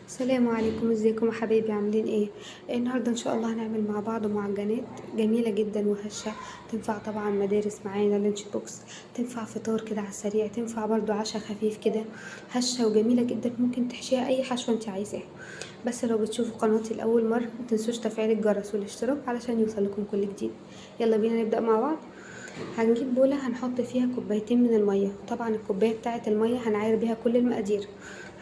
السلام عليكم، ازيكم يا حبايبي؟ عاملين ايه؟ النهارده ان شاء الله هنعمل مع بعض معجنات جميلة جدا وهشه، تنفع طبعا مدارس معانا، lunch box، تنفع فطار كده على السريع، تنفع برضو عشاء خفيف كده، هشه وجميلة جدا، ممكن تحشيها اي حشوه انت عايزاها. بس لو بتشوفوا قناتي لاول مرة ما تنسوش تفعيل الجرس والاشتراك علشان يوصلكم كل جديد. يلا بينا نبدا مع بعض. هنجيب بوله هنحط فيها كوبايتين من المية، طبعا الكوباية بتاعه المية هنعاير بيها كل المقادير.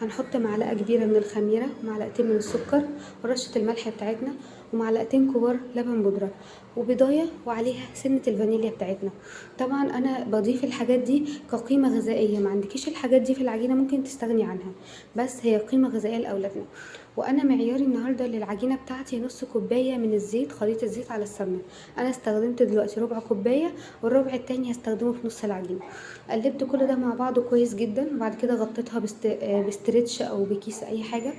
هنحط معلقه كبيرة من الخميره ومعلقتين من السكر ورشه الملح بتاعتنا ومعلقتين كبار لبن بودره وبيضايه وعليها سنة الفانيليا بتاعتنا. طبعا انا بضيف الحاجات دي كقيمه غذائية، ما عندكيش الحاجات دي في العجينة ممكن تستغني عنها، بس هي قيمة غذائية لاولادنا. وانا معياري النهارده للعجينه بتاعتي نص كوباية من الزيت، خليط الزيت على السمنة. انا استخدمت دلوقتي ربع كوباية والربع التاني هستخدمه في نص العجينة. قلبت كل ده مع بعضه كويس جدا، وبعد كده غطيتها ب stretch او بكيس اي حاجة،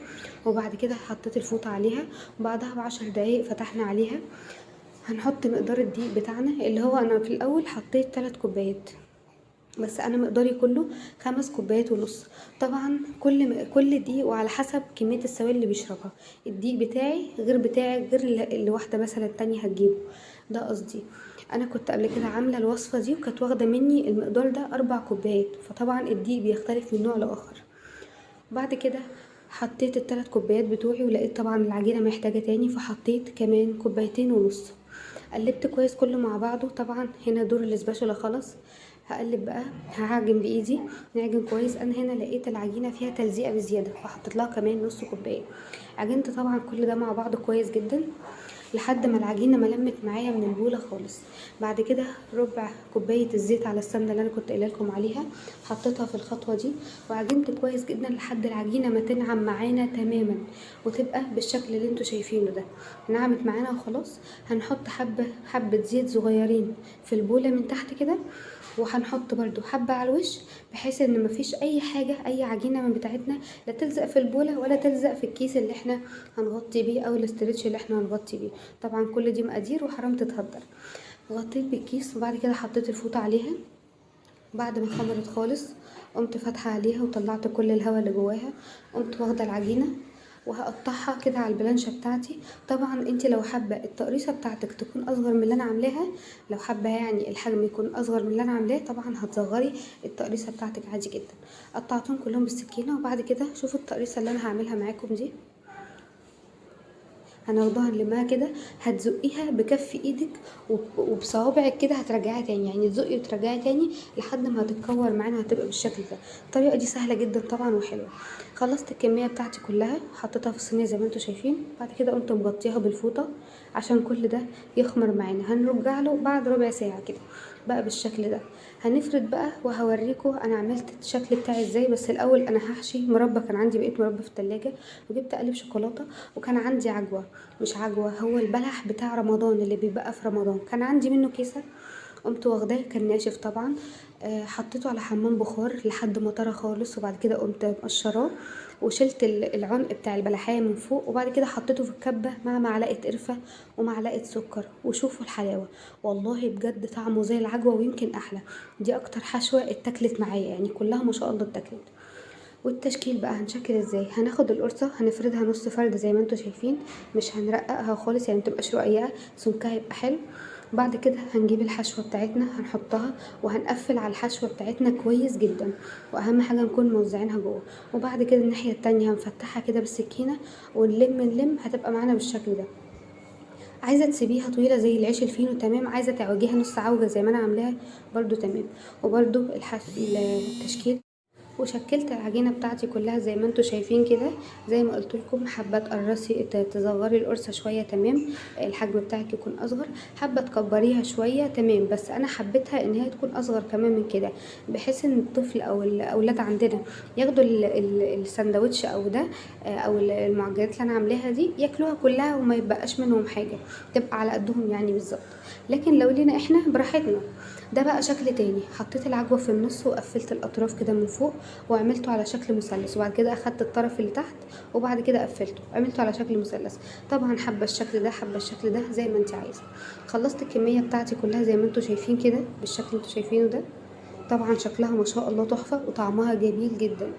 وبعد كده حطيت الفوطه عليها، وبعدها ب10 دقايق فتحنا عليها. هنحط مقدار الدقيق بتاعنا اللي هو انا في الاول حطيت 3 كوبايات، بس انا مقداري كله 5 كوبايات ونص. طبعا كل دقيق وعلى حسب كمية السوائل اللي بيشربها، الدقيق بتاعي غير بتاعك، غير اللي واحدة مثلا تانية هتجيبه، ده قصدي. انا كنت قبل كده عامله الوصفة دي وكانت واخده مني المقدار ده 4 كوبايات، فطبعا الدقيق بيختلف من نوع لاخر. بعد كده حطيت ال3 كوبايات بتوعي، ولقيت طبعا العجينة محتاجه تاني، فحطيت كمان كوبايتين ونص. قلبت كويس كله مع بعضه. طبعا هنا دور ال spatula خلاص، هقلب بقى، هعجن بايدي، نعجن كويس. انا هنا لقيت العجينة فيها تلزيقه بزيادة، فحطيت لها كمان نص كوباية. عجنت طبعا كل ده مع بعضه كويس جدا لحد ما العجينة ما لمت معايا من البوله خالص. بعد كده ربع كوباية الزيت على السمنة اللي انا كنت قايله لكم عليها حطيتها في الخطوة دي، وعجنت كويس جدا لحد العجينة ما تنعم معانا تماما وتبقى بالشكل اللي انتوا شايفينه ده. نعمت معانا وخلاص. هنحط حبه زيت صغيرين في البوله من تحت كده، وهنحط برده حبه على الوش، بحيث ان مفيش اي حاجة، اي عجينه من بتاعتنا لا تلزق في البوله ولا تلزق في الكيس اللي احنا هنغطي بيه او ال stretch اللي احنا هنغطي بيه. طبعا كل دي مقادير وحرام تتهدر. غطيت بالكيس وبعد كده حطيت الفوطه عليها. بعد ما خمرت خالص قمت فاتحة عليها وطلعت كل الهواء اللي جواها. قمت واخده العجينة وهقطعها كده على البلانشه بتاعتي. طبعا انت لو حابة التقريصه بتاعتك تكون اصغر من اللي انا عاملاها، لو حابة يعني الحجم يكون اصغر من اللي انا عاملاه، طبعا هتصغري التقريصه بتاعتك عادي جدا. قطعتهم كلهم بالسكينة، وبعد كده شوفوا التقريصه اللي انا هعملها معاكم دي، هناخدوها نلمها كده، هتزقيها بكف ايدك وبصوابعك كده هترجعيها تاني، يعني تزقي وترجعي تاني لحد ما هتتكور معانا وهتبقى بالشكل ده. الطريقة دي سهلة جدا طبعا وحلوه. خلصت الكمية بتاعتي كلها، حطيتها في الصينية زي ما انتم شايفين. بعد كده قمت مغطياها بالفوطه عشان كل ده يخمر معانا. هنرجع له بعد ربع ساعة كده بقى بالشكل ده. هنفرد بقى وهوريكم انا عملت الشكل بتاعي ازاي. بس الاول انا هحشي مربى، كان عندي بقية مربى في التلاجة، وجبت قالب شوكولاتة، وكان عندي عجوه، مش عجوه، هو البلح بتاع رمضان اللي بيبقى في رمضان، كان عندي منه كيسه، قمت واخداه، كان ناشف طبعا، حطيته على حمام بخار لحد ما طرى خالص. وبعد كده قمت مقشراه وشلت العنق بتاع البلحيه من فوق، وبعد كده حطيته في الكبه مع معلقه قرفه ومعلقة سكر، وشوفوا الحلاوة والله بجد طعمه زي العجوه ويمكن احلى. دي اكتر حشوه اتاكلت معايا، يعني كلها ما شاء الله اتاكلت. والتشكيل بقى هنشكل ازاي؟ هناخد القرصه هنفردها نص فرد زي ما انتوا شايفين، مش هنرققها خالص، يعني متبقاش رقيقه، سمكها يبقى حلو. بعد كده هنجيب الحشوه بتاعتنا هنحطها، وهنقفل على الحشوه بتاعتنا كويس جدا، واهم حاجة نكون موزعينها جوه. وبعد كده الناحية التانية هنفتحها كده بالسكينة ونلم نلم، هتبقى معانا بالشكل ده. عايزه تسيبيها طويلة زي العيش الفينو تمام، عايزه تعوجيها نص عوجه زي ما انا عاملاها برده تمام. وبرده التشكيل، وشكلت العجينة بتاعتي كلها زي ما انتوا شايفين كده. زي ما قلت لكم، حابة تقرصي تصغري القرصه شوية تمام، الحجم بتاعك يكون اصغر، حابة تكبريها شوية تمام، بس انا حبيتها ان هي تكون اصغر كمان من كده، بحيث ان الطفل او الاولاد عندنا ياخدوا السندوتش او ده، او المعجنات اللي انا عاملاها دي، ياكلوها كلها وما يبقاش منهم حاجة، تبقى على قدهم يعني بالظبط. لكن لو لينا احنا براحتنا. ده بقى شكل تاني، حطيت العجوه في النص وقفلت الاطراف كده من فوق، وعملته على شكل مثلث، وبعد كده اخدت الطرف اللي تحت وبعد كده قفلته، عملته على شكل مثلث. طبعا حابة الشكل ده، حابة الشكل ده، زي ما انت عايزه. خلصت الكمية بتاعتي كلها زي ما انتوا شايفين كده بالشكل اللي انتوا شايفينه ده. طبعا شكلها ما شاء الله تحفة وطعمها جميل جدا.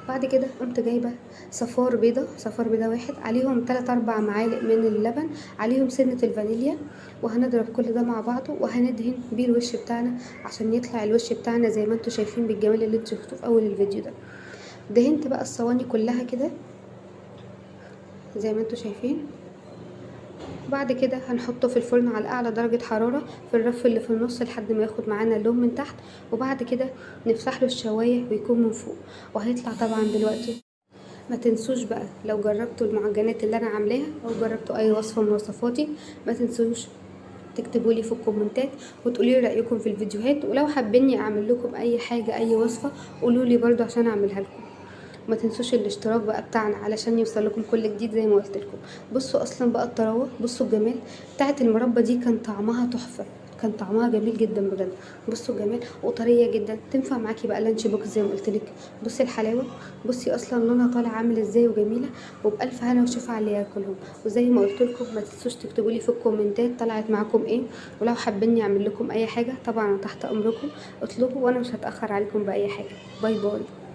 بعد كده قمت جايبه صفار بيضة، صفار بيضة واحد، عليهم 3-4 معالق من اللبن، عليهم سنة الفانيليا، وهنضرب كل ده مع بعضه وهندهن بيه الوش بتاعنا عشان يطلع الوش بتاعنا زي ما انتوا شايفين بالجمال اللي انتوا شفتوه في اول الفيديو ده. دهنت بقى الصواني كلها كده زي ما انتوا شايفين. بعد كده هنحطه في الفرن على اعلى درجة حرارة في الرف اللي في النص لحد ما ياخد معانا اللون من تحت، وبعد كده نفتح له الشواية ويكون من فوق، وهيطلع طبعا دلوقتي. ما تنسوش بقى لو جربتوا المعجنات اللي انا عاملاها او جربتوا اي وصفة من وصفاتي، ما تنسوش تكتبوا لي في الكومنتات وتقولوا لي رايكم في الفيديوهات، ولو حابيني اعمل لكم اي حاجة اي وصفة قولوا لي برضو عشان اعملها لكم. ما تنسوش الاشتراك بقى بتاعنا علشان يوصل لكم كل جديد زي ما قلت لكم. بصوا اصلا بقى الطراوه، بصوا الجمال بتاعه المربى دي، كان طعمها تحفة، كان طعمها جميل جدا بجد. بصوا الجمال وطريه جدا، تنفع معاكي بقى lunch box زي ما قلت لك. بصي الحلاوة، بصي اصلا لونها طالع عامل ازاي وجميلة، وبالف هنا وشفا على اللي ياكلهم. وزي ما قلت لكم ما تنسوش تكتبوا لي في الكومنتات طلعت معاكم ايه، ولو حابيني اعمل لكم اي حاجة طبعا تحت امركم، اطلبوا وانا مش هتاخر عليكم باي حاجة. bye bye.